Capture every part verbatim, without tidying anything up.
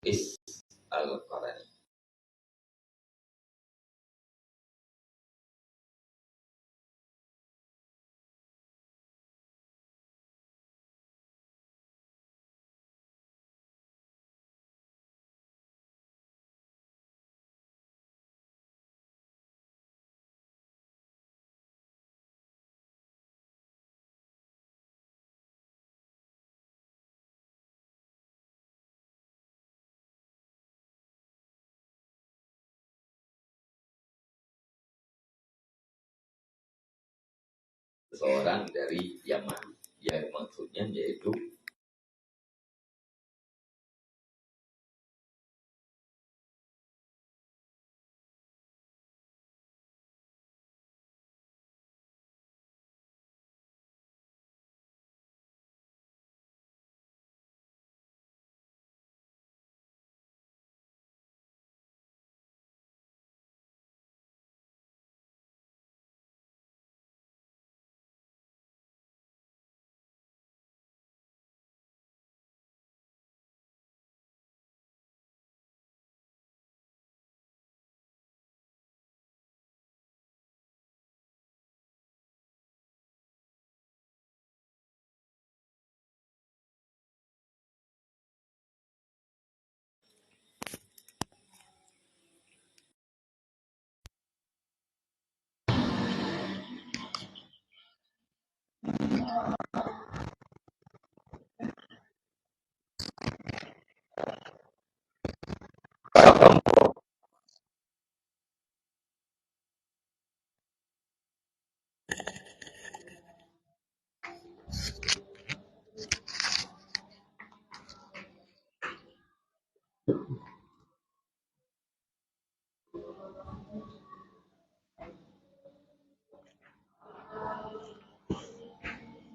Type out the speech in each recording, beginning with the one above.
Is Al-Qarni. Seorang dari Yaman, yang maksudnya yaitu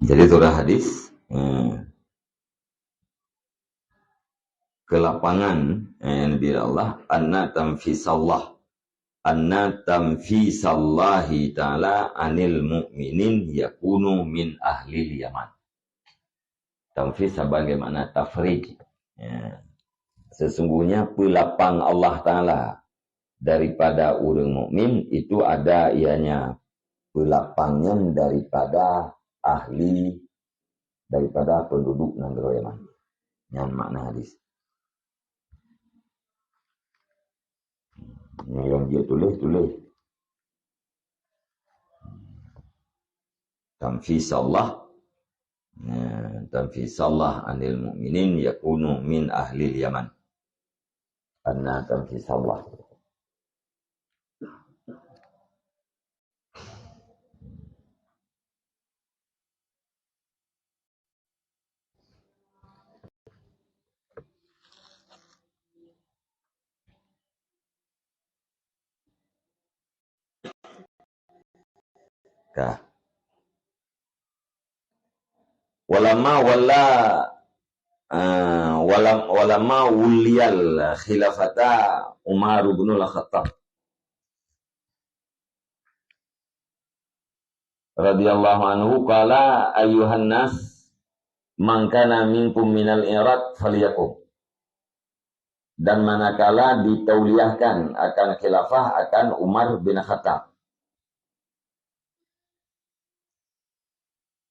Jadi, surah hadis, eh, kelapangan, eh, Nabi Allah, "Anna tanfisallah. Anna tanfisallahi ta'ala anil mu'minin yakunu min ahlil Yaman." Tanfis saban lé makna tafrij. Ya. Sesungguhnya peulapang Allah Ta'ala daripada ureuëng mukmin itu ada ianya peulapang nyan daripada ahli, daripada penduduk nanggroe Yaman. Nyan makna hadis. Nyang lôn jeuet tuléh, tuléh. Tanfisallah. Nah, tanfisallah anil mu'minin yakunu min ahlil Yaman. Anna tanfisallah. Ka. Walamma walla, eh, walam-, walamma wuliyal khilafata Umar bin Al-Khattab radhiyallahu anhu, qala, "Ayyuhan nas, man kana minkum minal Iraq falyakum." Dan manakala ditauliahkan akan khilafah akan Umar bin Khattab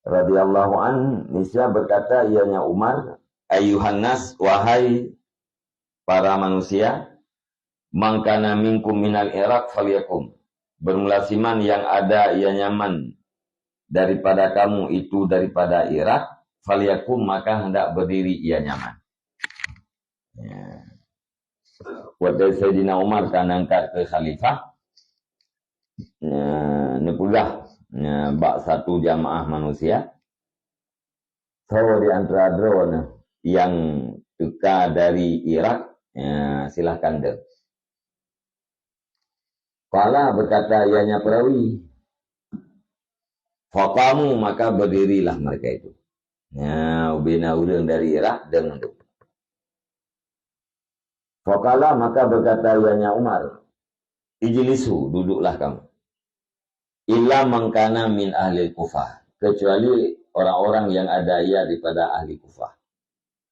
radhiyallahu an, niscaya berkata ianya Umar, "Ayyuhan nas, wahai para manusia, man kana minkum minal Iraq falyakum." Bermula siman yang ada ianya man daripada kamu itu daripada Irak, falyakum, maka hendak berdiri ianya man. Ya. Watée Saidina Umar ka angkat keu khalifah, ya, neupeugah, ya, bak satu jamaah manusia, "Soe di antara droeneuh nyang teuka dari Irak, ya, silahkan deuek." Qala, berkata ianya perawi, "Faqamu, maka berdirilah mereka itu." Nah, ubena ureuëng dari Irak deungon tu. Faqala, maka berkata ianya Umar, "Ijlisu, duduklah kamu. Illa man kana min ahli Kufah, kecuali orang-orang yang ada ia daripada ahli Kufah."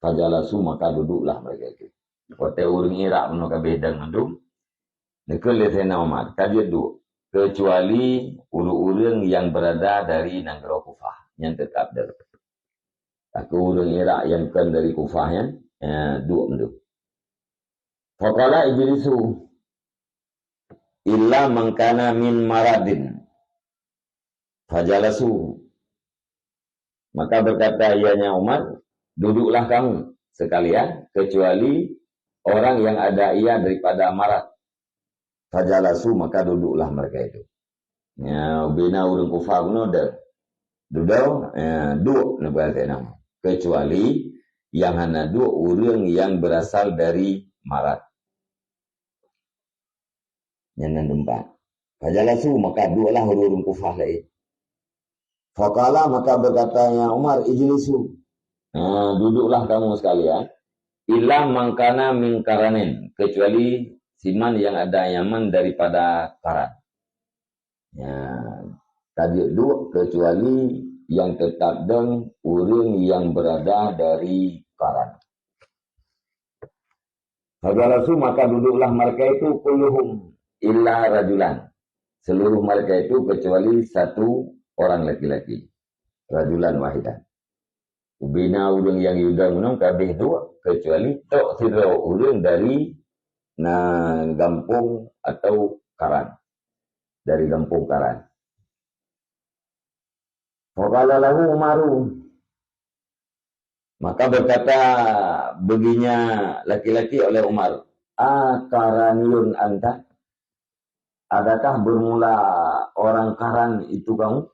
Fajalasu, maka duduklah mereka itu. Watée ureuëng Irak bunoe ka abéh deueng mandum, neukheun lé Saidina Umar, ka jeuet duek, keucuali ureuëng-ureuëng nyang beurada dari nanggroe Kufah, nyang teutab deueng. Takheun ureuëng Irak nyang kon dari Kufah nyan, eh, duek mandum. Faqala ijlisu illa man kana min maradin. Fajalasu. Maka berkata ianya Umar, "Duduklah kamu sekalian, kecuali orang yang ada ia daripada marad." Fajalasu, maka duduklah mereka itu. Ya, ubena ureuëng Kufah bunoe deueng. Dudoe, ya, duek neuba teuh nama. Kecuali nyang hana duek ureuëng nyang berasal dari marad. Nyan nan teumpat. Fajalasu, maka dueklah ureuëng Kufah laén. Faqala, maka berkatanya Umar, "Ijlisu." Nah, duduklah kamu sekalian. Illa man kana min karanin, kecuali siman yang ada nyaman daripada karan. Ya, ka jeuet duek kecuali yang teutab deueng ureuëng yang berada dari karan. Fajalasu, maka duduklah mereka itu, kulluhum illa rajulan. Seluruh mereka itu kecuali satu orang laki-laki. Rajulan wahidan. Ubena ureuëng nyang yue deueng nyoe ka abéh duek, kecuali tok sidroe ureuëng dari na gampông atau karan. Dari gampông karan. Faqala lahu Umaru. Maka berkata baginya laki-laki oleh Umar, "Akaraniyun anta? Adakah bermula orang karan itu kamu?"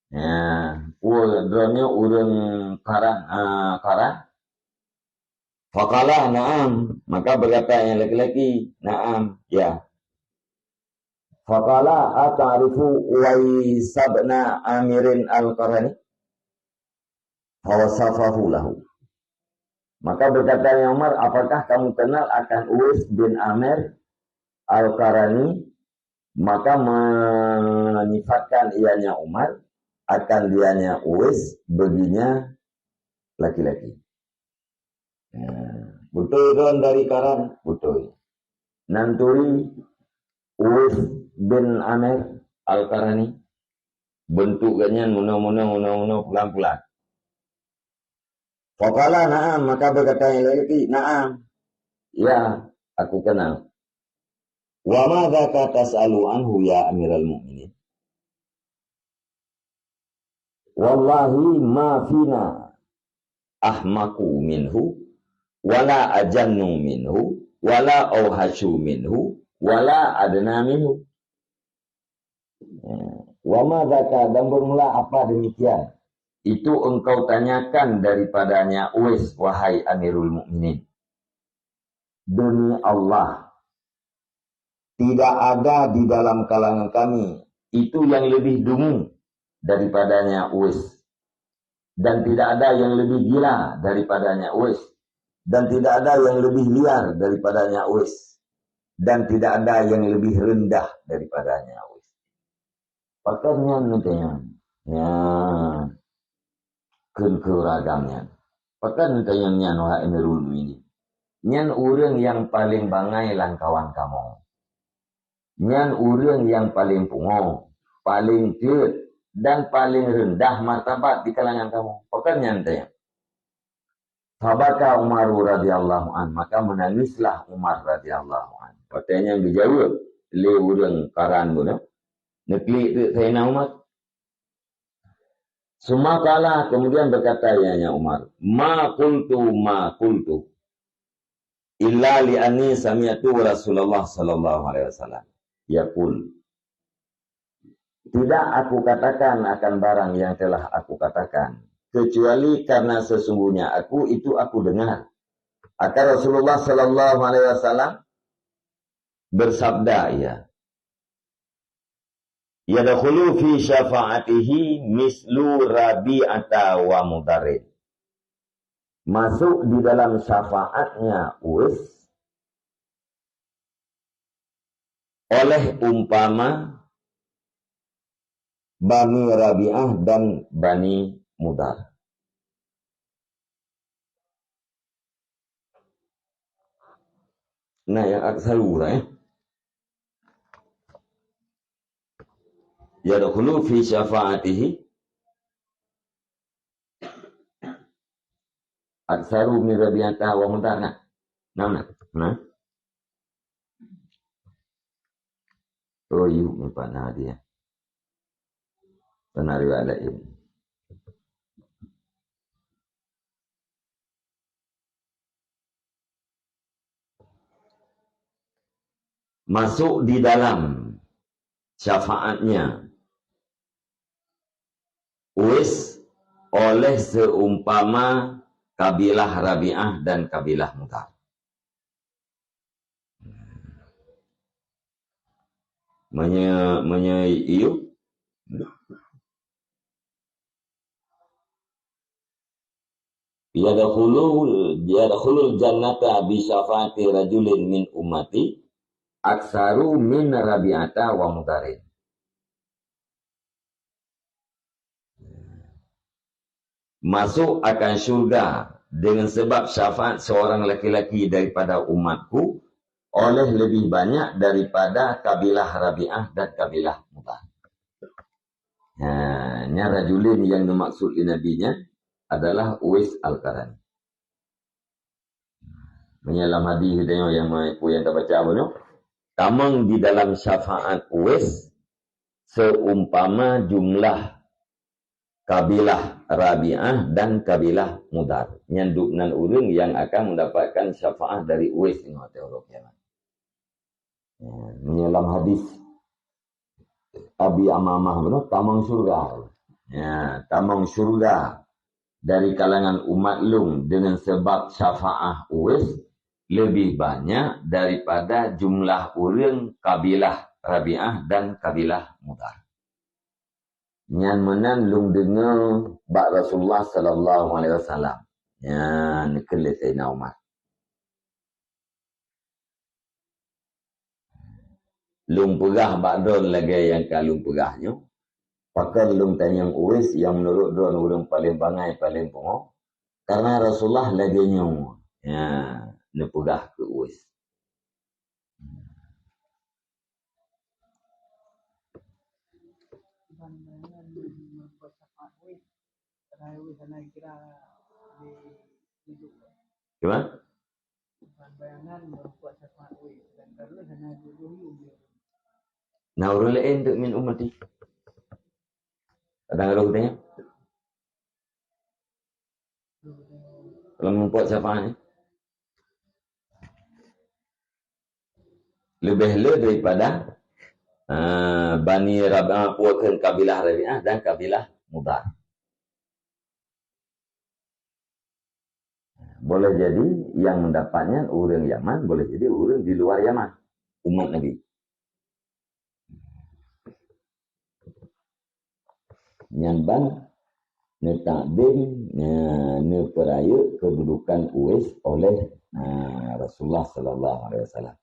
Ya, peue droeneuh ureuëng karan, ah, karan? Faqala, "Na'am." Maka berkata yang laki-laki, "Na'am, ya." Faqala, "Ata'rifu Uwais bin Amirin Al-Qarani?" Fawasafahu lahu. Maka berkatanya Umar, "Apakah kamu kenal akan Uwais bin Amir Al-Qarani?" Maka menyifatkan ianya Umar akan dianya Uwais baginya laki-laki. Nah, beutôi droen dari karan, beutôi. Nan turi Uwais bin Amir Al-Qarani. Beuntuk geuh nyan meunoe-meunoe, meunoe-meunoe, pulan-pulan. Faqala, "Na'am," maka berkata yang laki, "Na'am. Ya, aku kenal." "Wa madzaka tas'alu anhu ya Amiral Mukminin?" "Wallahi ma fina ahmaqu minhu, wala ajannu minhu, wala auhasyu minhu, wala adna minhu." Ya. "Wa madzaka," dan bermula apa demikian, "itu engkau tanyakan daripadanya Uwais, wahai Amirul Mukminin?" Demi Allah, tidak ada di dalam kalangan kami itu yang lebih dungu daripadanya Uwais. Dan tidak ada yang lebih gila daripadanya Uwais. Dan tidak ada yang lebih liar daripadanya Uwais. Dan tidak ada yang lebih rendah daripadanya Uwais. Pakon nyan meuteunyan? Nyan. Kheun keu ureueng agam nyan. Pakon meuteunyan nyan, wahai Amirul Mukminin? Nyan ureueng nyang paleng bangai lam kawan kamoe. Nyan ureueng nyang paleng pungo, paleng cleut, dan paleng reundah martabat di kalangan kamoe. Pakon nyan meuteunyan? Fabaka Umar radhiyallahu anhu, maka menangislah Umar radhiyallahu anhu. Watèe nyan geujaweueb lé ureueng karan bunoe, neuklik teuk Saidina Umar. Summa qala, kemudian berkata ianya Umar, "Ma qultu ma qultu, illa li anni sami'tu Rasulullah sallallahu alaihi wasallam yaqul." Tidak aku katakan akan barang yang telah aku katakan, kecuali karena sesungguhnya aku itu aku dengar akan Rasulullah sallallahu alaihi wasallam bersabda, ia, "Yadkhulu fi syafa'atihi mislu Rabi'ata wa Mudharin." Masuk di dalam syafaatnya Uwais oleh umpama Bani Rabi'ah dan Bani Mudhar. Nah, nyang aktsaru lah, eh. Yadkhulu fi syafa'atihi aktsaru min Rabi'ata wa Mudhar, nah. Nah, nah. Nah. Oh, yuk, ni pat na dia. Pernah riwayat lain. Masuk di dalam syafaatnya Uwais oleh seumpama kabilah Rabi'ah dan kabilah Mudhar. Meunyoe, meunyoe iyup, yadkhulu, yadkhulul jannata bi syafaati rajulin min ummati aktsaru min Rabi'ata wa Mudharin. Masuk akan syurga dengan sebab syafaat seorang laki-laki daripada umatku oleh lebih banyak daripada kabilah Rabi'ah dan kabilah Mudhar. Ha, nyan rajulin nyang dimaksud lé Nabi nyan adalah Uwais Al-Qarani. Meunyoe lam hadis teuh nyang, peue nyang tabaca bunoe, tamong di dalam syafaat Uwais seumpama jumlah kabilah Rabi'ah dan kabilah Mudhar. Nyan dum nan ureuëng nyang akan mendapatkan syafaat dari Uwais nyoe ateueh uroe kiamat. Ya, meunyoe lam hadis Abi Amamah bunoe, tamong syurga. Ya, tamong syurga dari kalangan umat lôn dengan sebab syafaat Uwais lebih banyak daripada jumlah ureuëng kabilah Rabi'ah dan kabilah Mudhar. Nyan meunan lôn deungoe bak Rasulullah sallallahu alaihi wasallam. Nyan kheun lé Saidina Umar. Lôn peugah bak droe lagée nyang ka lôn peugah nyoe, pakon lôn tanyong Uwais nyang meunurot droe ureuëng paleng bangai, paleng pungo? Karena Rasulullah lagée nyoe, ya, neupeugah keu Uwais. Cuman? Na ureuëng laén teuk min ummati. Kadang roh tanya. Lam mumpok syafaat ni. Leubeh le daripada, ah, Bani Rabi'ah, peue kheun kabilah Rabi'ah dan kabilah Mudhar. Boleh jadi yang mendapatnya ureuëng Yaman, boleh jadi ureuëng di luar Yaman, umat Nabi. Nyan ban neutakdim, eh, neupeurayeuk keududukan Uwais oleh, eh, Rasulullah sallallahu alaihi wasallam.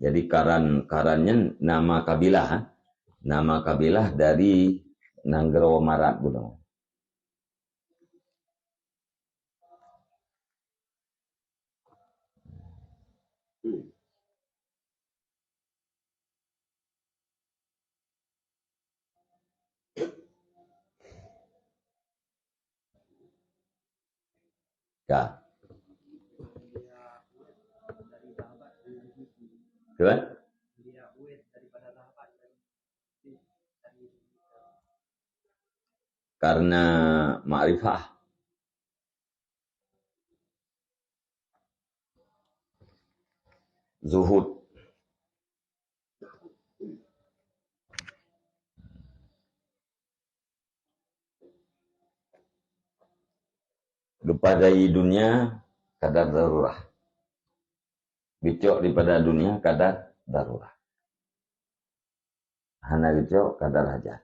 Jadi Qaran, Qaran nyan nama kabilah, eh. Nama kabilah dari nanggroe Marat bunoe. Ka. Betul? Karena makrifah. Zuhud. Leupah dari dunia kadar darurah. Geucok daripada dunia kadar darurah. Hana geucok kadar hajat.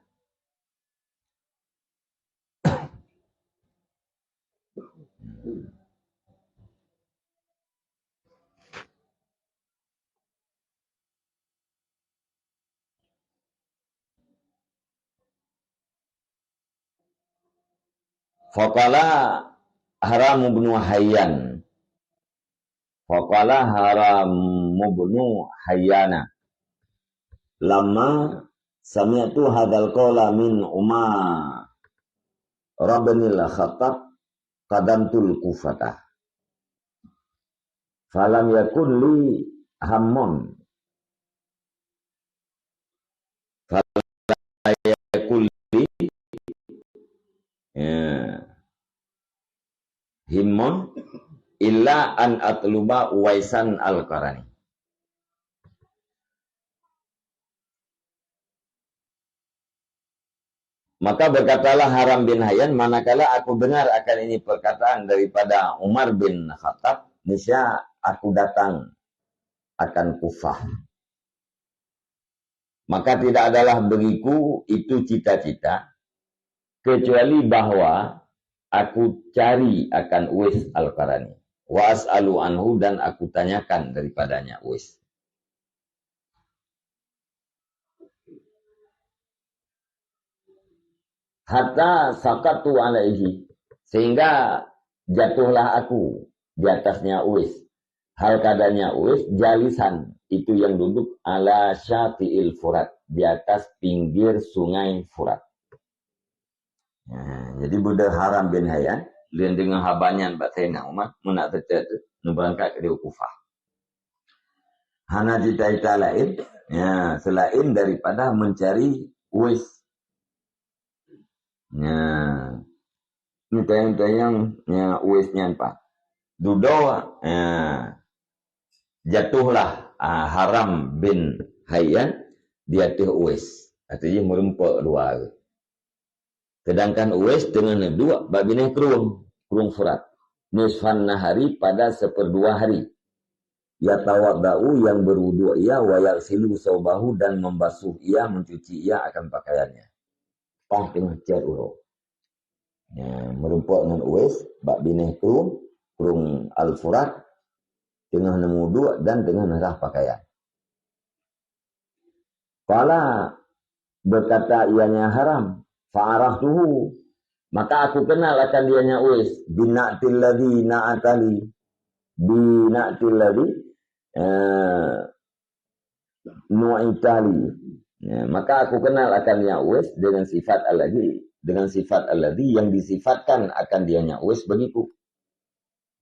Faqala Haram bin Hayyan. Faqala Haram bin Hayyana. Lamma sami'tu hadzal qaula min Umar bin Al-Khattab qadamtul Kufata. Falam yakun li hammun. Falam yakun li, ya, himmun illa an atluba Uwaisan Al-Qarani. Maka berkatalah Haram bin Hayyan, "Manakala aku dengar akan ini perkataan daripada Umar bin Khattab, niscaya aku datang akan Kufah. Maka tidak adalah bagiku itu cita-cita, kecuali bahwa aku cari akan Uwais Al-Qarani. Wa as'alu anhu, dan aku tanyakan daripadanya Uwais." Hatta saqattu alaihi, sehingga jatuhlah aku di atasnya Uwais. Hal keadaannya Uwais jalisan, itu yang duduk ala syati'il Furat, di atas pinggir sungai Furat. Nah, jadi beudôh Haram bin Hayyan, lheueh deungoe haba nyan bak Saidina Umar, meunak teutet teuh, neubeurangkat keudéh u Kufah. Hana cita-cita laén, ya, selain daripada mencari Uwais. Ya. Meutanyong-tanyong, ya, Uwais nyan pat. Dudoe, ya, jatuhlah, ah, Haram bin Hayyan di ateueh Uwais. Ateueh jih meurumpok dua. Sedangkan Uwais teungoh neuduek bak binéh krueng, krueng Furat. Nisfan nahari, pada seuperdua hari. Yatawaddau, yang berwuduk ia, wa yaghsilu saubahu, dan membasuh ia, mencuci ia akan pakaiannya. Pas teungoh cot uroe. Ya, meurumpok ngon Uwais bak binéh krueng, krueng Al-Furat, teungoh neuwuduk dan teungoh neurhah pakaian. Qala, berkata ianya Haram, "Fa'araftuhu." Maka aku kenal akan dianya Uwais, "Bina'til ladzi na'atali." Bina'til ladzi, eh, nu'itali. Ya, maka aku kenal akan dianya Uwais dengan sifat alladzi, dengan sifat alladzi yang disifatkan akan dianya Uwais bagiku.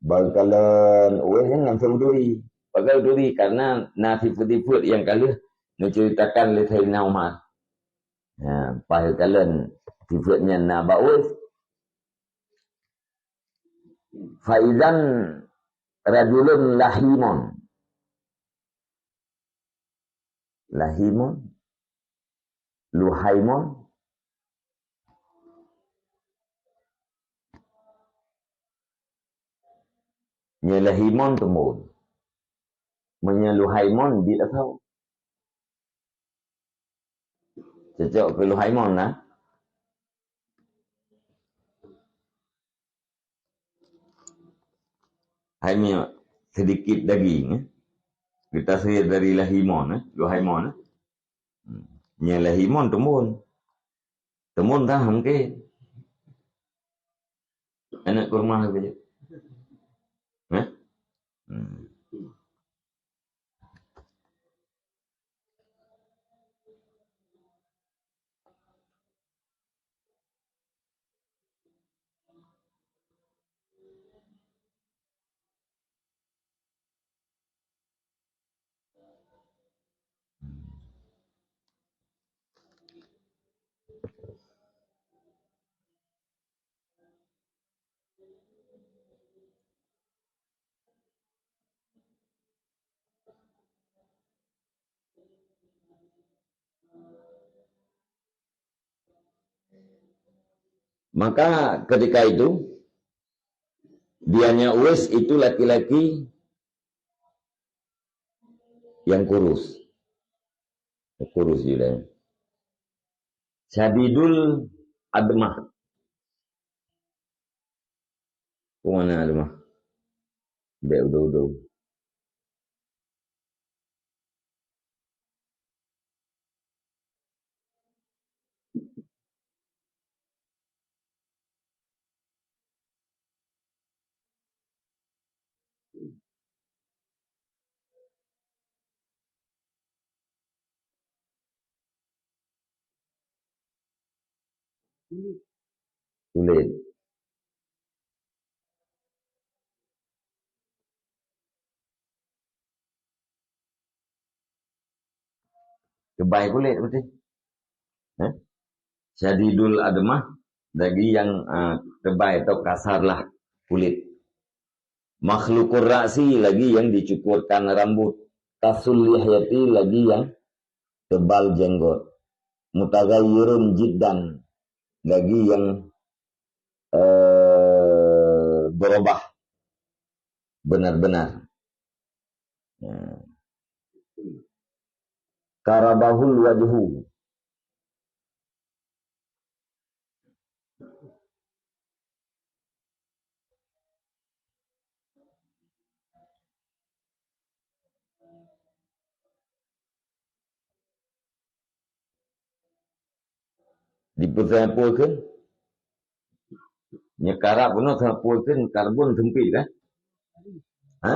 Bak geukalon Uwais nyan langsông geuturi. Pakon geuturi? Karena na sifeuet-sifeuet nyang ka lheueh neuceuritakan lé Saidina Umar. Ha, pas geukalon sifeuet nyan na bak Uwais. Fa idzan rajulun lahimun. Lahimun. Luhaimun. Nyoe lahimun teumbon. Meunyoe luhaimun di asoe. Cocok keu luhaimun, nah. Hai miet, sedikit daging, eh. Geutasé dari lahimon, eh, luhaimon, eh. Hmm. Nyang lahimon teumbon. Teumbon tahan ke? Aneuk kurma ke je? Eh? Hmm. Maka ketika itu, dianya Uwais itu laki-laki yang kurus. Kurus je lah. Syadidul admah. Peue makna admah? Bèk udo-udo. Kulét. Teubai kulét berarti. Eh? Syadidul admah, lagi yang, ah, teubai atau kasar lah kulét. Makhlukur ra'si, lagi yang dicukurkan rambut. Kasul lihyati, lagi yang tebal jenggot. Mutaghayyirun jiddan, lagi yang, eh, berubah benar-benar. Ya. Karabahul wajhu. Dipeuseumpulkan. Nyekarab bunoe seumpulkan karbon sempit, kan? Ha?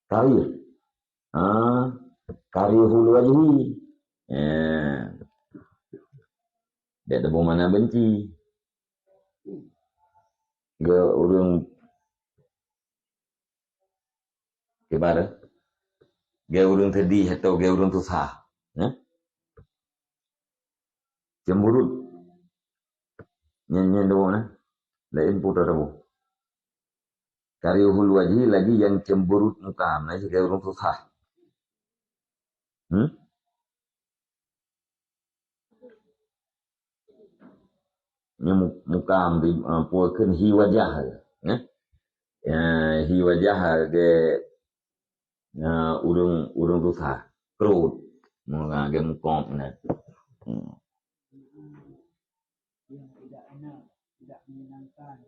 Karih. Ah, karihul wajhi. Ya. Dia teupeue makna benci. Geu ureueng kibar, geu ureueng sedih atau geu ureueng susah. Ya. Cemburut. Nyan, nyan teupeue na. Lain putra teupeue. Karihul wajhi lagi yang cemburut muka, na cit ureueng susah. Hmm? Nyan mu-, muka di, eh, pukeun hi wajah, ya. Ya, hi wajah, ge, eh, ureueng, ureueng susah. Krot. Muka ge mukop na. Hmm. Yang tidak enak, tidak menyenangkan,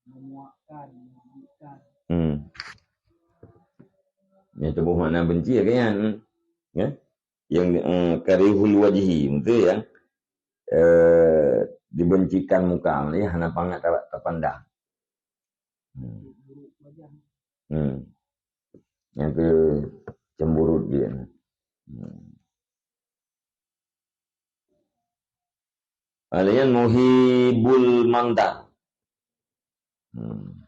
memuakkan, menyakitkan. Hmm. Ya, teupeue makna benci ya, kan? Ya? Yang, eh, karihul wajhi, betul ya? Eh, dibencikan muka, ya, hana pangat ta-, tapandang. Hmm. Hmm. Yang ke cemburut dia. Hmm. Alian muhibul mandar. Hmm.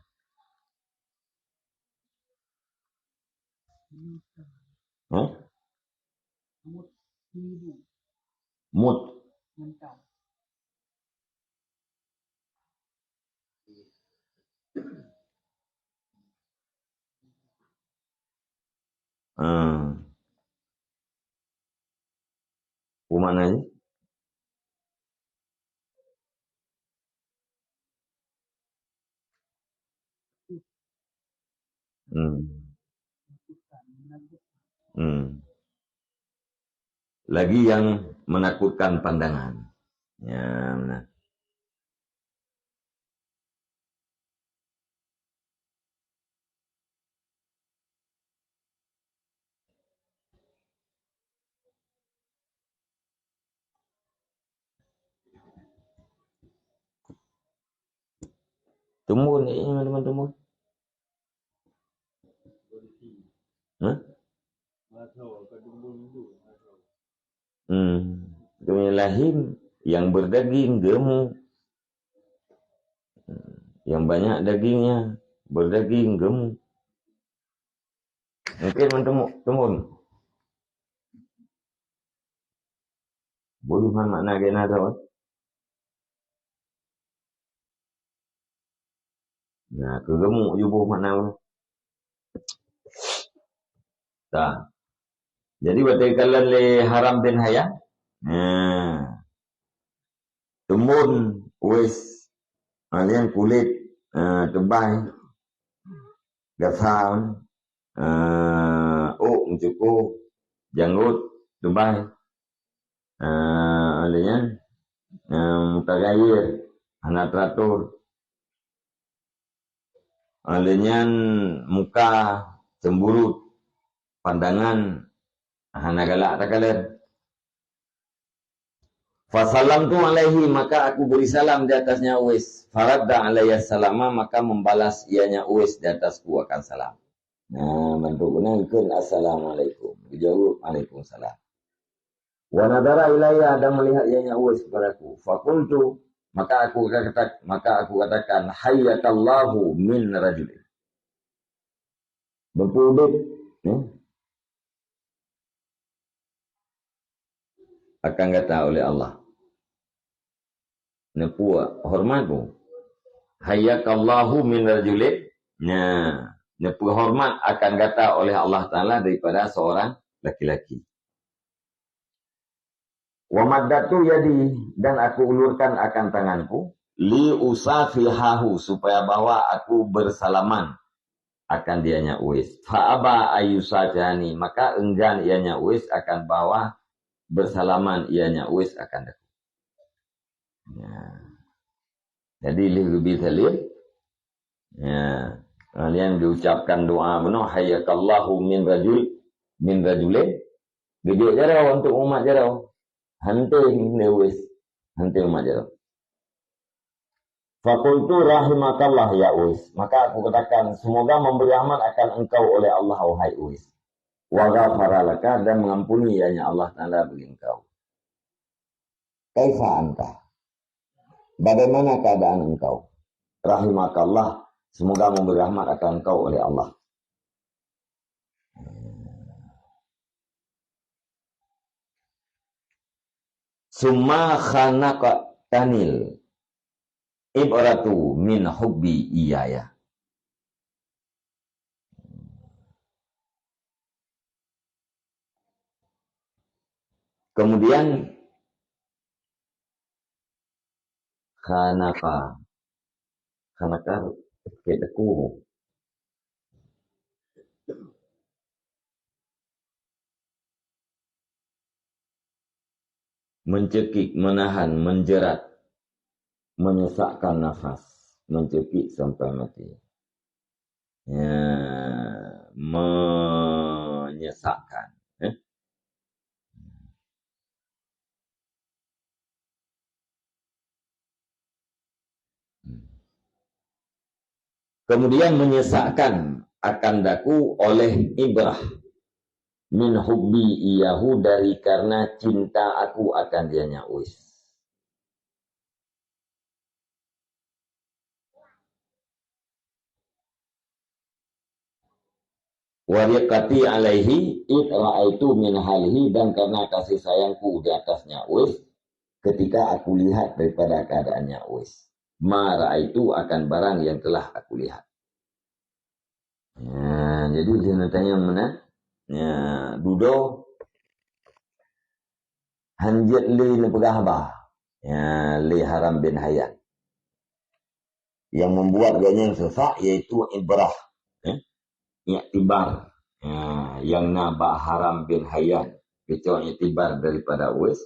Hah? Mut. Ah. Peue makna jih? Hmm. Hmm. Lagi yang menakutkan pandangan. Ya, benar. Tumbon, eh, teman-teman tumbon. Hah? Hmm. Geumu lahim yang berdaging geumu. Yang banyak dagingnya, berdaging geumu. Mungkin meuteumé, teumon. Buluhan makna gena tu. Nah, keugeumuk ju boh makna tu. Dah. Jadi, watée kalon lé Haram bin Hayyan, nah, teumbon wés, ha, lian kulét, ha, teubai, gasam, ha, ôk meucuko, janggot teubai. Ah, lheueh nyan, ah, mutaghayyir, hana teuatur. Ah, lheueh nyan muka cemburut, pandangan hana galak takalon. Fasallamtu alaihi, maka aku beri salam di atasnya Uwais. Faradda alayya salama, maka membalas ianya Uwais di atasku akan salam. Nah, mandum ureuëng kheun, "Assalamualaikum." Geujaweueb, "Waalaikumsalam." Wa nadhara ilayya, dan melihat ianya Uwais kepada aku. Faqultu, maka aku kata, maka aku katakan, "Hayyakallahu min rajulin." Beupeudeuh, ya, akan gata oleh Allah. Neupeu hormat bu. Hayyakallahu min rajulin. Nah, neupeu hormat akan gata oleh Allah Taala daripada seorang laki-laki. Wa maddatu yadi, dan aku ulurkan akan tanganku, li usafihahu, supaya bahwa aku bersalaman akan ianya Uwais. Fa aba ayyusafihani, maka enggan ianya Uwais akan bahwa bersalaman ianya Uwais akan aku. Ya. Jadi lheueh geubi saleuem, ya, lheueh geucapkan doa bunoe, "Hayyakallahu min rajul, min rajulin." Geujok jaroe untuk umat jaroe. Hantei Uwais. Hantei umat jaroe. Faqultu, "Rahimakallah ya Uwais." Maka aku katakan, "Semoga memberi rahmat akan engkau oleh Allah, wahai Uwais. Wa ghafara laka, dan mengampuni ianya Allah Taala bagi engkau." "Kaifa anta? Bagaimana keadaan engkau?" "Rahimakallah, semoga memberi rahmat akan engkau oleh Allah." "Summa khanaqatanil ibratu min hubbi iyaya." Kemudian khanaqa. Khanaqa, sakét aku. Mencekik, menahan, menjerat, menyesakkan nafas, mencekik sampai mati. Ya, menyesakkan, eh? Kemudian menyesakkan akan daku oleh ibrah, min hubbi iyahu, dari karena cinta aku akan dianya Uwais. Wa riqati alaihi id ra'aitu min halihi, dan karena kasih sayangku di atasnya Uwais, ketika aku lihat daripada keadaannya Uwais. Ma ra'aitu, akan barang yang telah aku lihat. Ya, jadi lheueh neutanyong meunan, ya, dudoe hanjeuet lé neupeugah haba, ya, lé Haram bin Hayyan. Yang membuat gobnyan sesak yaitu ibrah, eh, iktibar. Ya, yang na bak Haram bin Hayyan, geucok iktibar daripada Uwais.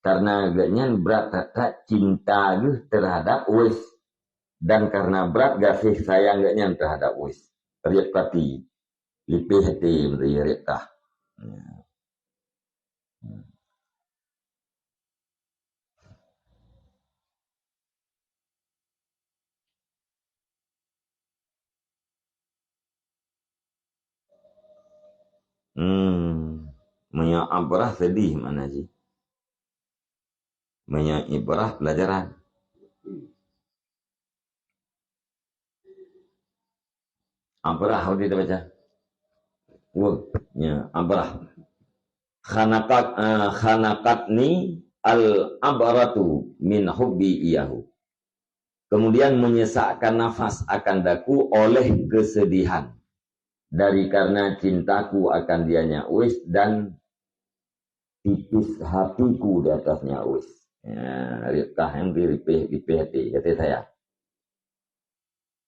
Karena gobnyan brat that-that cinta geuh terhadap Uwais. Dan karena brat gaséh sayang gobnyan terhadap Uwais. Riqati, lipéh até, riqah. Ya. Hmm, meunyoe abrah sedih makna jih. Meunyoe ibrah pelajaran. Abrah, udah dibaca. Wah, ya, abrah. Khanaqat, eh, khanaqatni al-abratu min hubbi iyahu. Kemudian menyesakkan nafas akan daku oleh kesedihan. Dari karena cintaku akan dianya Uwais dan tipis hatiku di atasnya Uwais. Ya, riqah yang diripih, ripih hati, kata saya.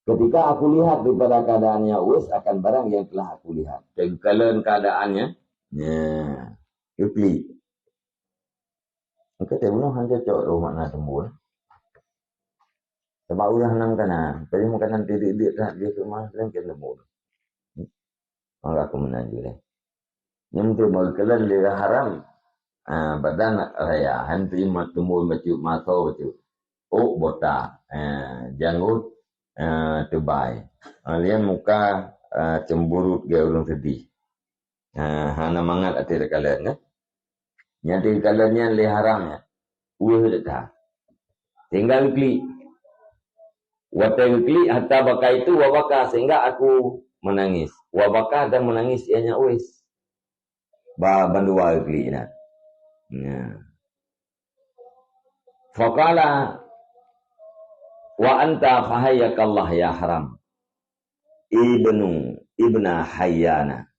Ketika aku lihat daripada keadaannya Uwais akan barang yang telah aku lihat. Kegalon keadaannya, ya, yukli. Maka teubunoe han cocok roh makna teumbun. Sabab ureueng hanam kana, tapi makanan tidik-dik that jih keumah, laén keu teumbun. Maka aku meunan jih lé. Nyang teumbun keulan lé Haram. Ah, badan raya, han teuima teumbun bacut, maso bacut. Ôk botak, ah, janggot, ah, teubai. Ah, lian muka, ah, cemburut gaya ureueng sedih. Ah, hana mangat até teukalon, kan? Nyang teukalon nyan lé haram nyan. Uweuh that. Sehingga geuklik. Watée geuklik, hatta baka itu wa baka, sehingga aku menangis. Wa baka, dan menangis ianya Uwais. Ba bandua geuklik nyan. Ya. Faqala, "Wa anta fahayyakallah ya Haram ibnu ibna Hayyana."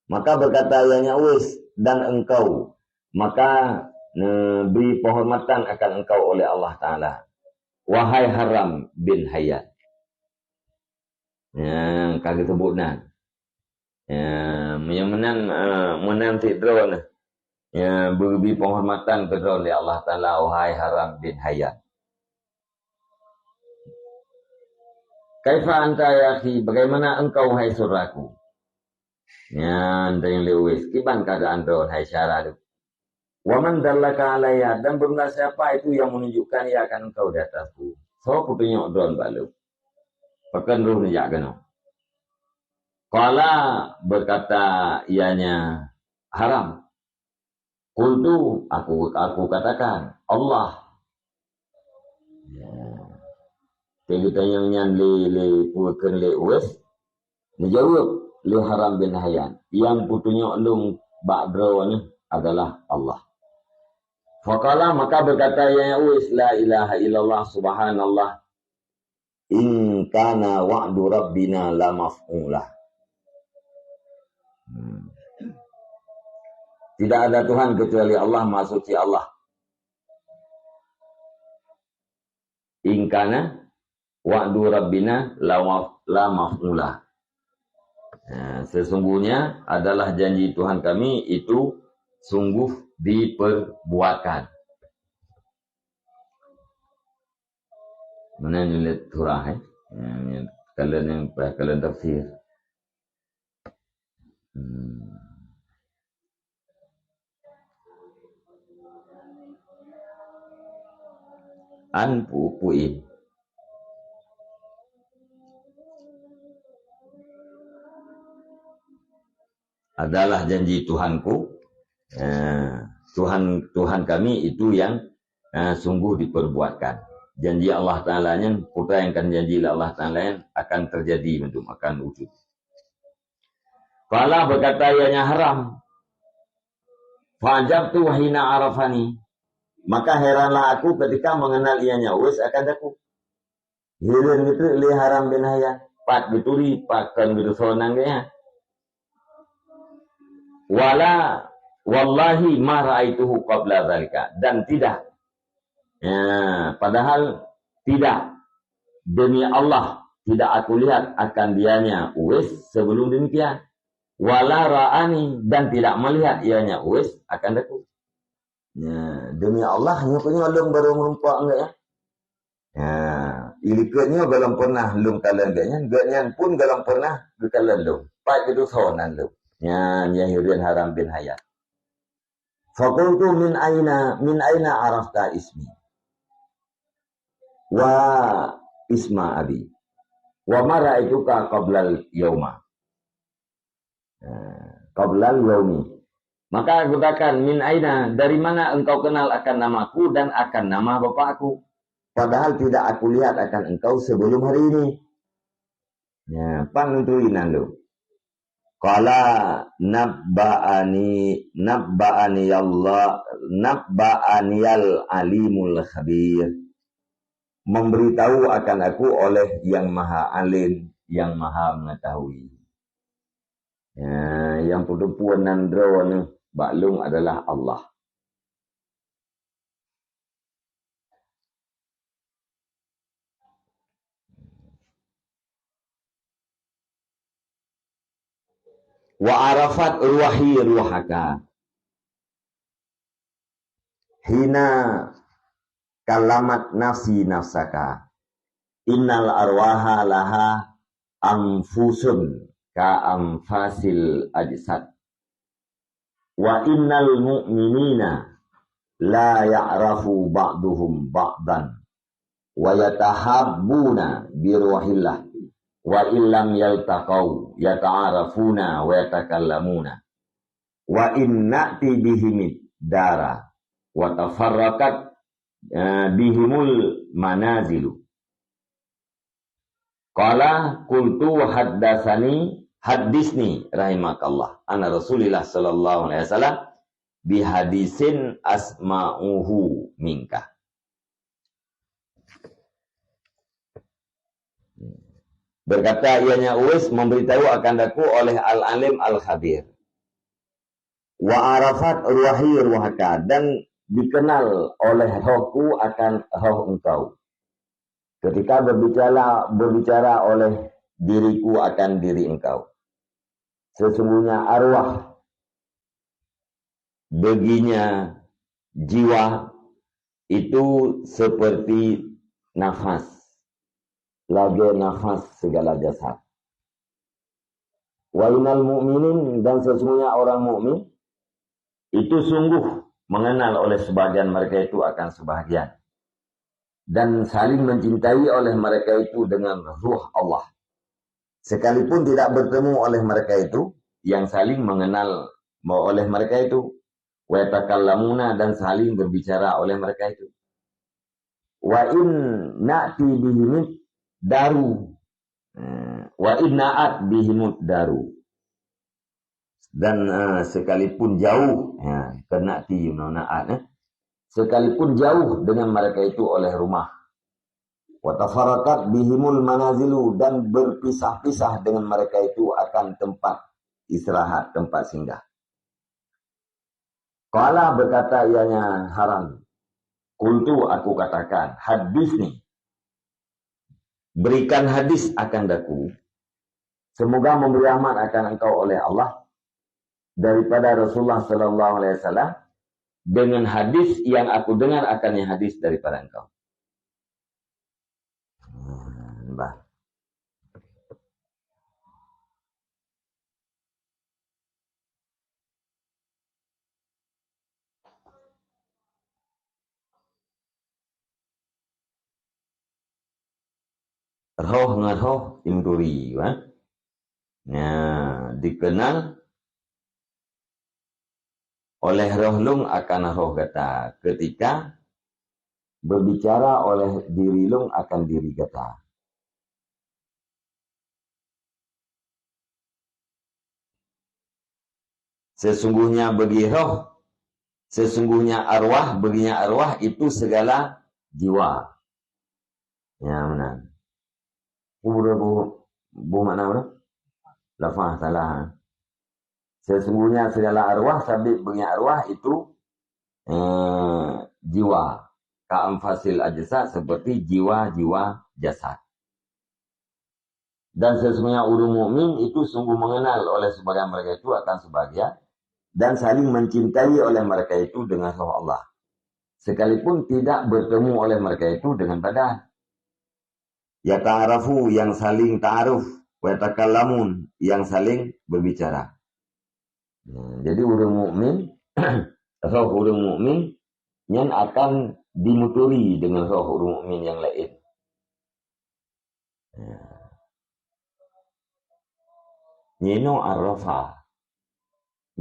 Maka berkata ianya Uwais, "Dan engkau, maka neubri penghormatan akan engkau oleh Allah Taala, wahai Haram bin Hayyan." Nyang ka geuseubuet nan. Ya, meunyoe meunan, eh, meunan cit droeneuh. Ya, beugeubi penghormatan keu droeneuh lé Allah Taala, wahai Haram bin Hayyan. "Kaifa anta ya akhi, bagaimana engkau, hai saudaraku?" Nyan tanyong lé Uwais, "Kiban keuadaan droen, hai syedara lôn? Wa man dallaka alayya, dan beureulah siapa itu yang menunjukkan ia akan engkau di atasku? Soe peutunyok droen bak lôn? Pakon droen neujak keunoe?" Qala, berkata ianya Haram, "Qultu, aku, aku katakan, Allah." Ya. Teugeutanyong nyan lé, lé, peue kheun lé Uwais, neujaweueb lé Haram bin Hayyan, "Nyang peutunyok lôn bak droeneuh adalah Allah." Faqala, maka berkata ianya Uwais, "La ilaha illallah, subhanallah, in kana wa'du rabbina la maf'ula." Hmm. Tidak ada Tuhan kecuali Allah, Maha Suci Allah. "In kana wa'du rabbina la wa-, la maf'ula." Ha, sesungguhnya adalah janji Tuhan kami itu sungguh diperbuatkan. Meunan nyoe lé surah, eh? Ha, kalon nyang, kalon tafsir. Hmm. An pu-, puin. Adalah janji Tuhanku, eh, Tuhan, Tuhan kami itu yang, eh, sungguh diperbuatkan. Janji Allah Taala nyan, peue nyang akan janji lé Allah Taala nyan akan terjadi, meuntui akan wujud. Qala, berkata ianya Haram, "Fa'ajabtu hina arafani." Maka heranlah aku ketika mengenal ianya Uwais akan daku. Hireuen geutreuk lé Haram bin Hayyan, pat geuturi, pakon geutusoe nan geuh nyan. Wala, wallahi ma ra'aituhu qabla dzalika. Dan tidak. Ya, padahal tidak. Demi Allah, tidak aku lihat akan dianya Uwais sebelum demikian. Wala ra'ani, dan tidak melihat ianya Uwais akan daku. Ya, demi Allah, nyoe keuh nyoe lôn baru meureumpok enggak ya. Ya, ilikot nyoe golom pernah lôn kalon geuh nyan, geuh nyan pun golom pernah geukalon lôn. Pat geutusoe nan lôn. Ya, nyang hireuen Haram bin Hayyan. Faqultu, "Min aina, min aina arafta ismi? Wa isma abi? Wa ma ra'aituka qablal yauma?" Ha, qablal yaumi. Maka aku katakan, "Min aina, dari mana engkau kenal akan namaku dan akan nama bapakku? Padahal tidak aku lihat akan engkau sebelum hari ini." Ya, pan untuk inan tu. Qala nabba'ani, nabba'ani Allah, nabba'aniyal alimul khabir. Memberitahu akan aku oleh Yang Maha Alim, Yang Maha Mengetahui. Ya, nyang peuteupue nan droeneuh bak lôn adalah Allah. Wa arafat ruhi ruhaka. Hina kalamat nafsi nafsaka. Innal arwaha laha anfusun ka anfasil ajsad. Wa innal mu'minina la ya'rafu ba'duhum ba'dan. Wa yatahabbuna bi ruhillah. Wa illam yaltaqau yata'arafuna wa yatakallamuna. Wa in na'ti bihim dara, wa tafarraqat, eh, bihimul manazilu. Qala qultu haddatsani, hadditsni rahimakallah, anna Rasulillah sallallahu alaihi wasallam bihadisin asma'uhu minka. Berkata ianya Uwais memberitahu akan aku oleh Al-Alim Al-Khabir. Wa arafat ruhi ruhaka, dan dikenal oleh rohku akan roh engkau. Ketika berbicara, berbicara oleh diriku akan diri engkau. Sesungguhnya arwah, baginya jiwa, itu seperti nafas, lagèe nafas segala jasad. Wa innal mu'minin, dan sesungguhnya orang mukmin itu sungguh mengenal oleh sebahagian mereka itu akan sebahagian, dan saling mencintai oleh mereka itu dengan ruh Allah. Sekalipun tidak bertemu oleh mereka itu, yang saling mengenal oleh mereka itu, wa yatakallamuna, dan saling berbicara oleh mereka itu. Wa in na'ti bihimid daru. Eh, wa in na'at bihimud daru. Dan, eh, sekalipun jauh, ya, kena ti na'at, eh. Sekalipun jauh dengan mereka itu oleh rumah. Wa tafarraqat bihimul manazilu, dan berpisah-pisah dengan mereka itu akan tempat istirahat, tempat singgah. Qala, berkata ianya Haram, qultu, aku katakan, hadditsni, berikan hadis akan daku, semoga memberi rahmat akan engkau oleh Allah, daripada Rasulullah sallallahu alaihi wasallam, dengan hadis yang aku dengar akan yang hadis daripada engkau. Hmm, bah. Roh ngon roh imturi, kan? Nah, dikenal oleh roh lôn akan roh gata, ketika berbicara oleh diri lôn akan diri gata. Sesungguhnya bagi roh, sesungguhnya arwah, baginya arwah itu segala jiwa. Ya, meunan. Peue bu, bu makna mana? Lafaz salah. Sesungguhnya segala arwah, sabit baginya arwah itu, eh, jiwa. Ka anfasil ajsad, seperti jiwa-jiwa jasad. Dan sesungguhnya ureuëng mukmin itu sungguh mengenal oleh sebagian mereka itu akan sebagian, dan saling mencintai oleh mereka itu dengan roh Allah, sekalipun tidak bertemu oleh mereka itu dengan badan. Yata'arafu, yang saling ta'aruf, wa yatakallamun, yang saling berbicara. Hmm, jadi ureuëng mukmin, roh ureuëng mukmin nyan akan dimuturi dengan roh ureuëng mukmin nyang laén. Ya. Nyoe Arafah.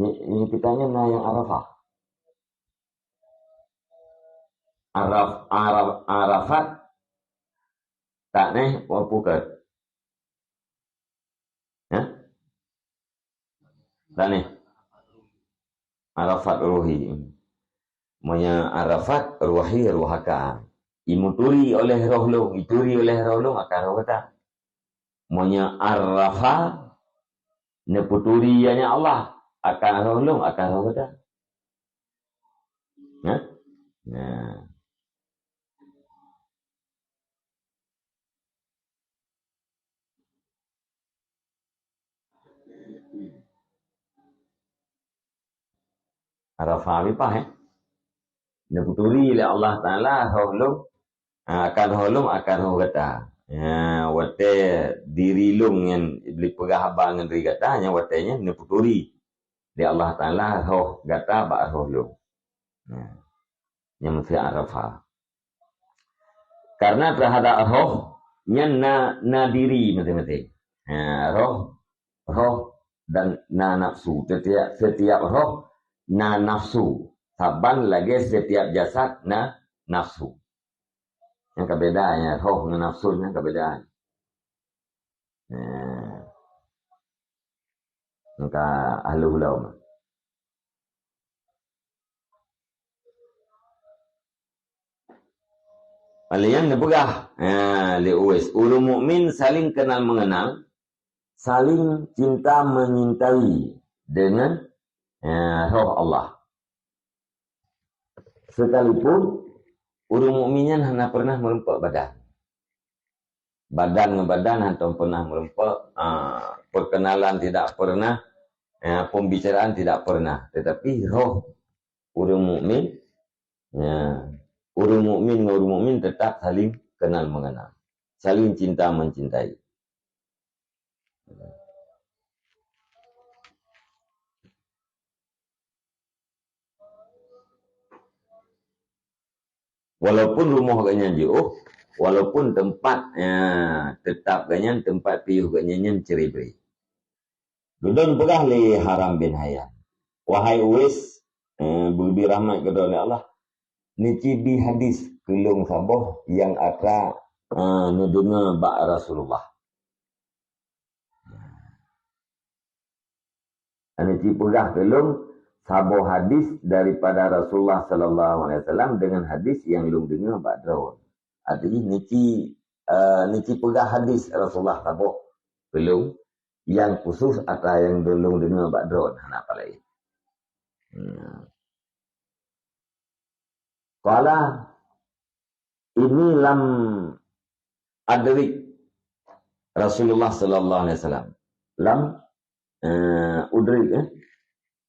Ni, ni kita nyan na nyang Arafah. Araf-, Araf-, Arafat. Tak neh, wa pukat. Ya? Tani. Arafat ruhi. Meunyoe arafat ruhi ruhaka. Imuturi oleh roh lôn, ituri oleh roh lôn akan roh gata. Meunyoe arafa, neuputuri ianya Allah, akan roh lôn, akan roh gata. Ya? Nah. Arafah bipah, eh? Neuputuri lé Allah Taala roh lôn, ah, akan roh lôn, akan roh gata. Ya, watée diri lôn nyan lé peugah haba ngon diri gata, nyan watée nyan neuputuri lé Allah Taala roh gata bak roh lôn. Ya. Nyang meusiah Arafah. Karena terhadap roh nyan na, na diri maté-maté. Ha, roh, roh dan na nafsu. Setiap, setiap roh na nafsu. Saban lagée setiap jasad na nafsu. Nyang ka beda, ya, roh ngon nafsu nyang ka beda. Nah, nyang ka ahli ulama. Alian neupeugah, ha, lé Uwais, ureuëng mukmin saling kenal mengenal, saling cinta menyintai dengan, ha, roh Allah. Sekalipun ureuëng mukmin nyan hana pernah meureumpok badan. Badan ngon badan hana pernah meureumpok, ah, perkenalan tidak pernah, ya, pembicaraan tidak pernah. Tetapi roh ureuëng mukmin, ya, ureuëng mukmin ngon ureuëng mukmin tetap saling kenal mengenal, saling cinta mencintai. Walaupun rumoh geuhnyan jiôh, walaupun teumpat, ya, teutap geuhnyan, teumpat piôh geuhnyan nyan ceuribri. Dudoe neupeugah lé Haram bin Hayyan, "Wahai Uwais, eh, beubi rahmat keudroe lé Allah, neuci bi hadis keu lôn saboh nyang atra, eh, neudeungoe bak Rasulullah." Neuci peugah keu lôn saboh hadis daripada Rasulullah sallallahu alaihi wasallam dengan hadis nyang lôn deungoe bak droe. Artinya neuci, eh, neuci peugah hadis Rasulullah saboh keu lôn nyang khusus atra nyang lôn deungoe bak droe, hana apa laén. Hmm. Qala, "Inni lam adrik Rasulullah sallallahu alaihi wasallam." Lam, eh, udrik, eh.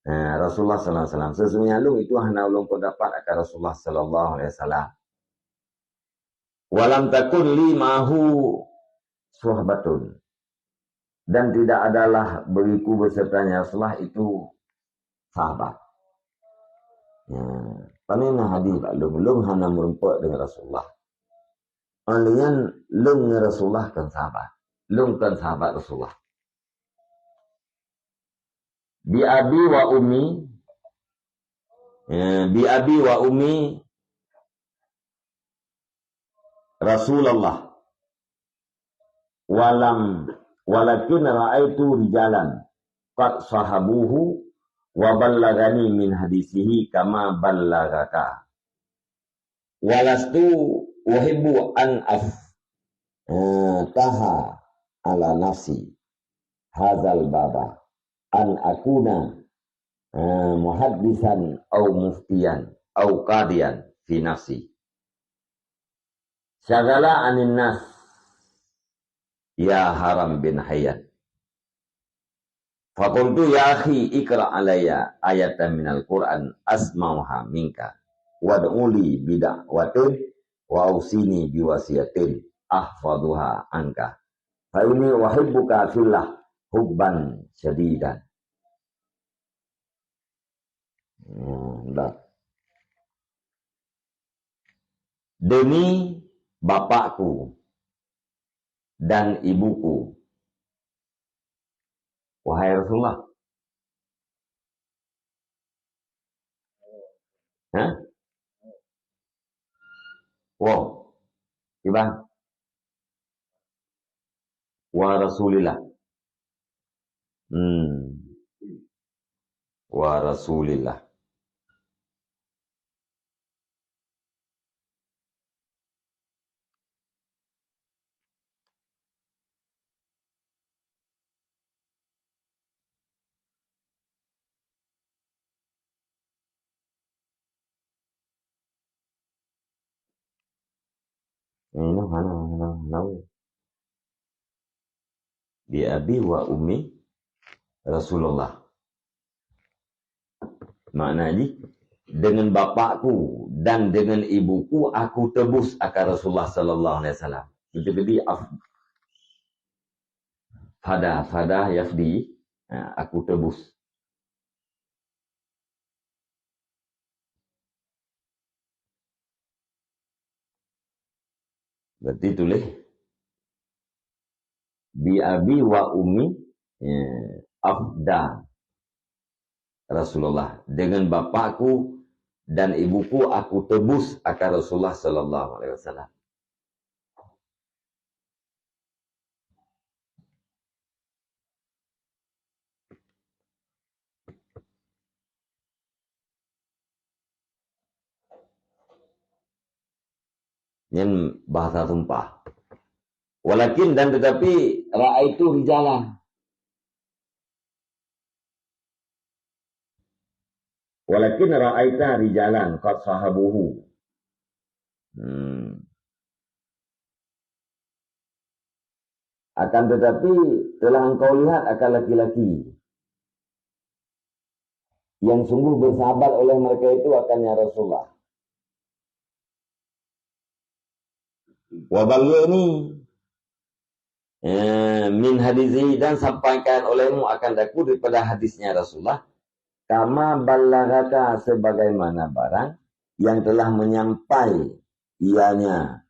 Eh, Rasulullah sallallahu alaihi wasallam. Sesungguhnya lôn itu hana ulôn dapat akan Rasulullah sallallahu alaihi wasallam. "Walam takun li ma'ahu suhbatun." Dan tidak adalah bagiku besertanya Rasulullah itu sahabat. Ya, pane na hadis bak lôn, lôn hana meureumpok dengan Rasulullah. Alian lôn ngon Rasulullah kon sahabat. Lôn kon sahabat Rasulullah. Bi abi wa ummi, eh, bi abi wa ummi Rasulullah. Walam, walakin ra'aitu rijalan qad sahabuhu wa ballagani min hadisihi kama ballagaka. Walastu uhibbu an af-, eh, taha ala nafsi hazal baba an akuna, eh, muhaddisan au muftiyan au qadiyan fi nafsi. Syagala anin nas, ya Haram bin Hayyan. Faqultu, "Ya akhi, iqra alayya ayatan minal Qur'an asma'uha minka, wad'uli bida'watin, wa ausini biwasiyatin ahfaduha anka. Fa inni uhibbuka fillah hubban syadidan." Hmm, dah. "Demi bapakku dan ibuku, wahai Rasulullah." Hah? Wow. Kiban? Wa Rasulillah. Hmm. Wa Rasulillah. Ini hana, hana, hana. Bi abi wa ummi Rasulullah. Makna jih, dengan bapakku dan dengan ibuku aku tebus akan Rasulullah sallallahu alaihi wasallam. Itu jadi af-, fada, fada yafdi, ha, aku tebus. Berarti tulis, "Bi abi wa ummi, ya, afda Rasulullah." Dengan bapakku dan ibuku aku tebus akan Rasulullah sallallahu alaihi wasallam. Nyan bahasa sumpah. Walakin, dan tetapi, ra'aitu rijalan. Walakin ra'aita rijalan qad sahabuhu. Hmm. Akan tetapi, telah engkau lihat akan laki-laki yang sungguh bersahabat oleh mereka itu akannya Rasulullah. Wa ballighni, eh, min hadisihi, dan sampaikan olehmu akan aku daripada hadisnya Rasulullah, kama ballagaka, sebagaimana barang yang telah menyampai ianya,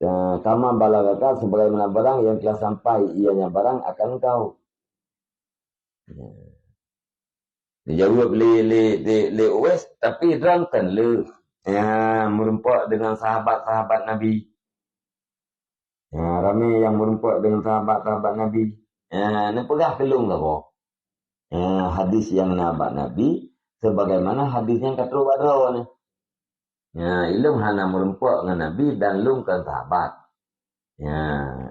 eh, kama ballagaka, sebagaimana barang yang telah sampai ianya barang akan engkau. Ya. Dijaweueb lé, lé, lé, lé Uwais, tapi droe kon le, ya, meurumpok dengan sahabat-sahabat Nabi. Ya, ramé nyang meurumpok dengan sahabat-sahabat Nabi. Ya, neupeugah keu lôn saboh, ya, hadis nyang na bak Nabi, sebagaimana hadis nyang ka trok bak droeneuh. Ya, ilôn hana meurumpok ngon Nabi dan lôn kon sahabat. Ya,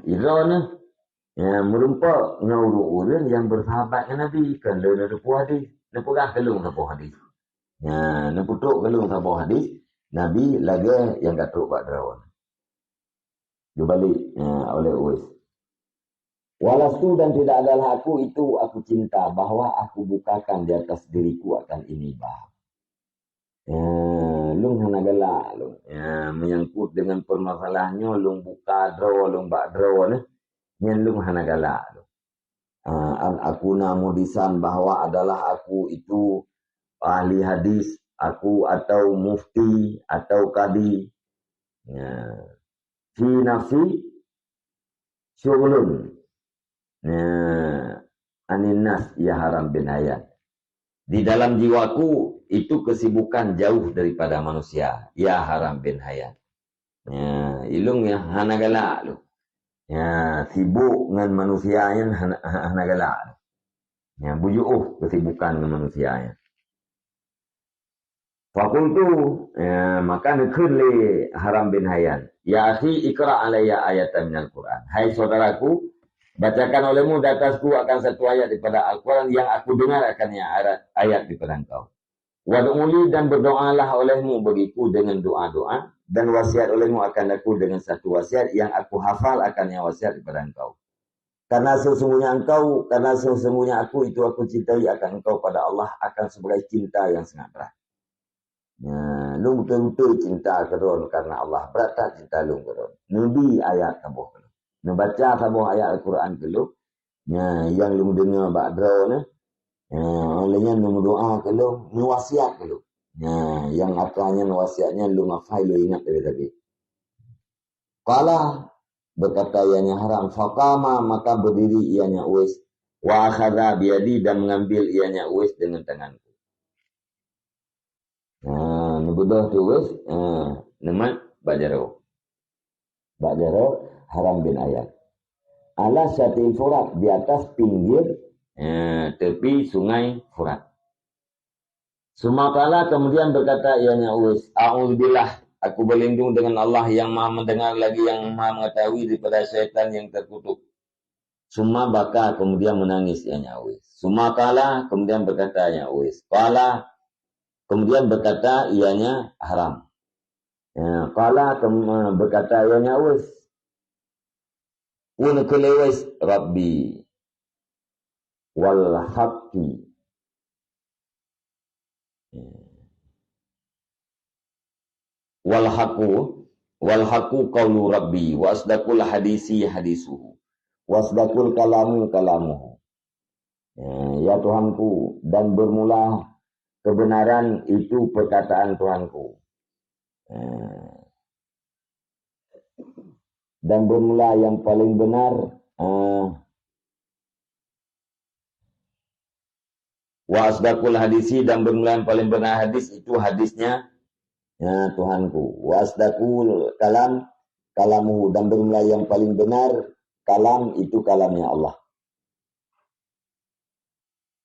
droeneuh, ya, meurumpok ngon ureuëng-ureuëng nyang bersahabat ngon Nabi, kon lôn neuteupeue hadis. Neupeugah keu lôn saboh hadis. Ya, neupeutrok keu lôn saboh hadis Nabi lagée nyang ka trok bak droeneuh. Dibalek, ya, oleh Uwais. Walastu, dan tidak adalah aku itu aku cinta bahwa aku bukakan di atas diriku akan ini bab. Ya, lôn hana galak lôn. Ya, menyangkut dengan permasalahan nyoe, lôn buka droe, lôn bak droe neh, nyan lôn hana galak lôn. Ah, an akuna muhdisan, bahwa adalah aku itu ahli hadis, aku atau mufti atau kadi. Ya. Fi nafsi syughlun, eh, anin nas, ya Haram bin Hayyan. Di dalam jiwaku itu kesibukan jauh daripada manusia, ya Haram bin Hayyan. Ya, ilung ya hana galak lu. Ya, sibuk ngan manusia nyan hana, hana galak. Ya, bujuh kesibukan ngan manusia nyan. Fakultu, ya, maka neukheun lé Haram bin Hayyan, "Ya akhi, iqra alayya ayatan minal Qur'an." Hai saudaraku, bacakan olehmu di atasku akan satu ayat daripada Al-Quran yang aku dengar akan ayat, ayat daripada engkau. Wad'uli, dan berdoalah olehmu bagiku dengan doa-doa, dan wasiat olehmu akan aku dengan satu wasiat yang aku hafal akan yang wasiat daripada engkau. Karena sesungguhnya engkau, karena sesungguhnya aku itu aku cintai akan engkau pada Allah akan sebagai cinta yang sangat berat. Nah, lôn beutôi-beutôi cinta keudroe karena Allah, berat that cinta lôn keudroe. Neubi ayat saboh keulôn. Neubaca saboh ayat Al-Quran keulôn. Nah, nyang lôn deungoe bak droe neh. Nah, oleh nyan neumeudoa keulôn, neuwasiat keulôn. Nah, nyang atra nyan wasiat nyan lôn hafai, lôn ingat lagée-lagée. Qala, berkata ianya Haram, faqama, maka berdiri ianya Uwais, wa akhadha biyadi, dan mengambil ianya Uwais dengan tanganku. Ha, neubeudôh tu Uwais, ha, neumat bak jaroe. Bak jaroe Haram bin Hayyan. Ala syatil Furat, di atas pinggir, ha, tepi sungai Furat. Summa qala, kemudian berkata ianya Uwais, "A'udzubillah, aku berlindung dengan Allah yang Maha Mendengar lagi yang Maha Mengetahui daripada syaitan yang terkutuk." Summa baka, kemudian menangis ianya Uwais. Summa qala, kemudian berkata ianya Uwais. Qala, kemudian berkata ianya Haram. Ya, qala, kem-, berkata ianya Uwais. Pun keu lé Uwais, "Rabbi wal haqqi." Wal haqqu, wal haqqu qaulu Rabbi, wa asdaqul hadisi hadisuhu, wa asdaqul kalamu kalamuhu. Eh, ya Tuhanku, dan bermula kebenaran itu perkataan Tuhanku. Eh, dan bermula yang paling benar, eh, Wa asdaqul hadisi, dan bermula yang paling benar hadis itu hadisnya, ya, Tuhanku. Wa asdaqul kalam kalamuhu, dan bermula yang paling benar kalam itu kalamnya Allah.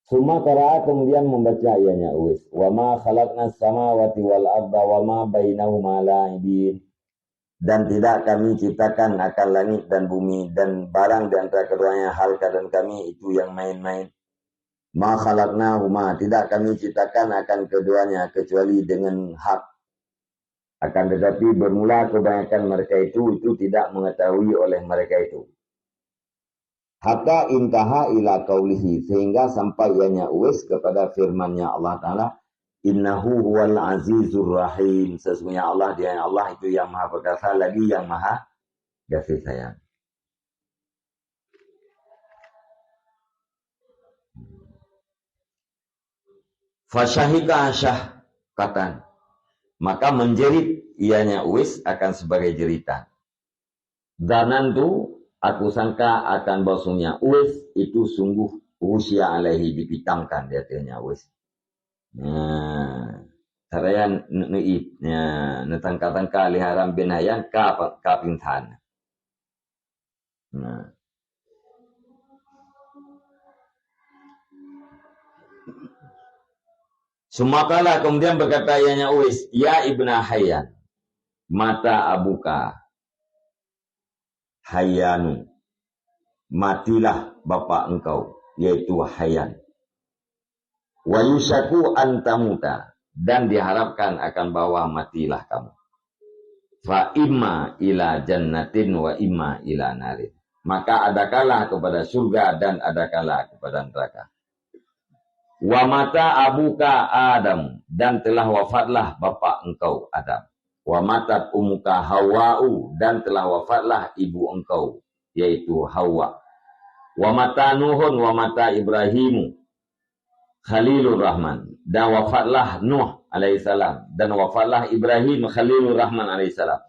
Summa qara'a, kemudian membaca ianya Uwais, "Wa ma khalaqnas samawati wal arda wa ma bainahuma la'ibin." Dan tidak Kami ciptakan akan langit dan bumi dan barang di antara keduanya hal keadaan Kami itu yang main-main. Ma khalaqnahuma, tidak Kami ciptakan akan keduanya kecuali dengan hak. Akan tetapi, bermula kebanyakan mereka itu, itu tidak mengetahui oleh mereka itu. Hatta intaha ila qaulihi, sehingga sampai ianya Uwais kepada firman-Nya Allah Taala, "Innahu huwal azizur rahim." Sesungguhnya Allah, Dia Allah itu yang Maha Perkasa lagi yang Maha Kasih Sayang. Fasyahika syahkatan. Maka menjerit ianya Uwais akan sebagai jeritan. Dhanantu, aku sangka akan bahwasanya Uwais itu sungguh ghusyiya alaihi, dipitamkan di ateuehnya Uwais. Nah, cara yang ne-, neip, ya, neutangka-tangka lé Haram bin Hayyan ka, ka pingsan. Nah. Summa qala, kemudian berkata ianya Uwais, "Ya Ibna Hayyan, mata abuka Hayyanu, matilah bapak engkau, yaitu Hayyan. Wa yusyaku an tamuta, dan diharapkan akan bahwa matilah kamu. Fa imma ila jannatin wa imma ila narin. Maka adakanlah kepada surga dan adakanlah kepada neraka. Wa mata abuka Adam, dan telah wafatlah bapak engkau Adam. Wa matat ummuka Hawwa'u, dan telah wafatlah ibu engkau, yaitu Hawa. Wa mata Nuhun wa mata Ibrahimu Khalilur Rahman, dan wafatlah Nuh alaihissalam, dan wafatlah Ibrahim Khalilur Rahman alaihissalam.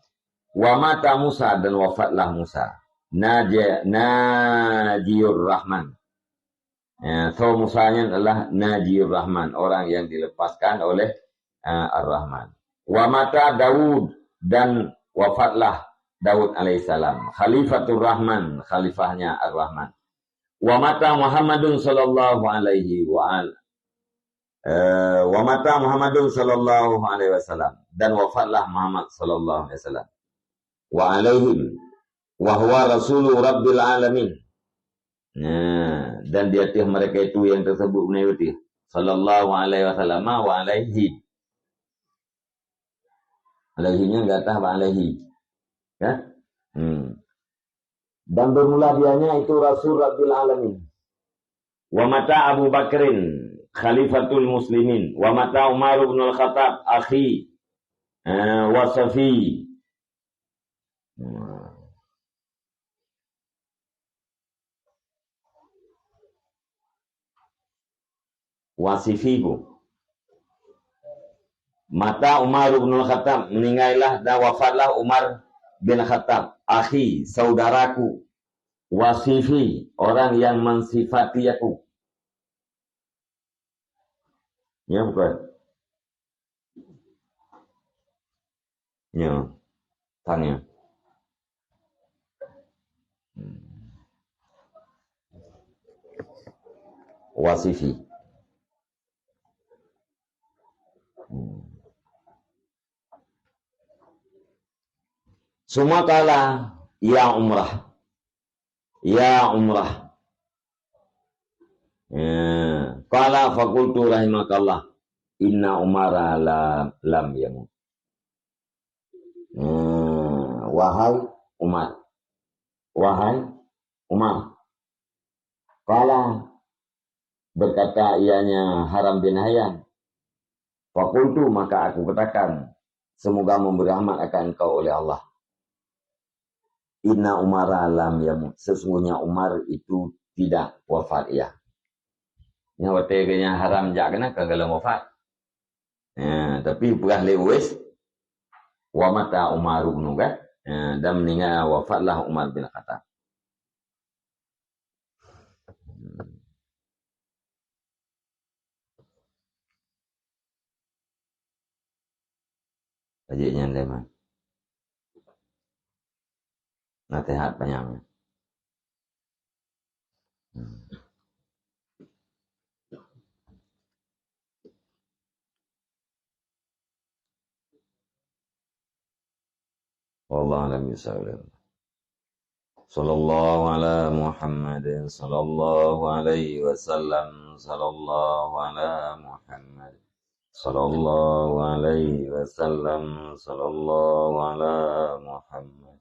Wa mata Musa, dan wafatlah Musa. Naja-, Najiyur Rahman. Ya, so Musa nyan adalah Najiyur Rahman, orang yang dilepaskan oleh, eh, Ar-Rahman. Wa mata Daud, dan wafatlah Daud alaihissalam. Khalifatur Rahman, khalifahnya Ar-Rahman. Wa mata Muhammadun sallallahu alaihi wa al-, eh, wa mata Muhammadun sallallahu alaihi wasallam, dan wafatlah Muhammad sallallahu alaihi wasallam. Wa alaihim, wa huwa rasulu rabbil alamin. Nah, dan di ateueh mereka itu yang tersebut meunyoe teuh, sallallahu alaihi wasallam, wa alaihim. Alaihim nyan gata wa alaihi. Ya? Hmm. Dan bermula dianya itu Rasul Rabbil Alamin. Wa mata Abu Bakrin khalifatul muslimin. Wa mata Umar bin Al-Khattab akhi, eh, wa safi. Wa sifihu. Mata Umar bin Khattab, meninggallah dan wafatlah Umar bin Khattab, akhi, saudaraku, wa sifi, orang yang mensifati aku. Ya, bukan? Nyoe, tang nyoe. Hmm. Wa sifi. Hmm. Summa qala, "Ya Umrah." Ya Umrah. Ya. Qala faqultu rahimakallah, inna Umara la, lam yamut. Ya. Wahai Umar. Wahai Umar. Qala, berkata ianya Haram bin Hayyan. Faqultu, maka aku katakan, semoga memberi rahmat akan engkau oleh Allah. Inna Umara lam yamut. Sesungguhnya Umar itu tidak wafat ia. Nyan watée geuhnyan Haram jak keunan ka golom wafat. Ha, tapi peugah lé Uwais, wa mata Umar ibnu, kan? Ha, dan meninggal wafatlah Umar bin Khattab. Jih nyan lé man. Naseuhat panyang. Hmm. Wallahu a'lam bishawab. Sallallahu ala Muhammadin, sallallahu alaihi wasallam, sallallahu ala Muhammad, sallallahu alaihi wasallam, sallallahu ala Muhammad.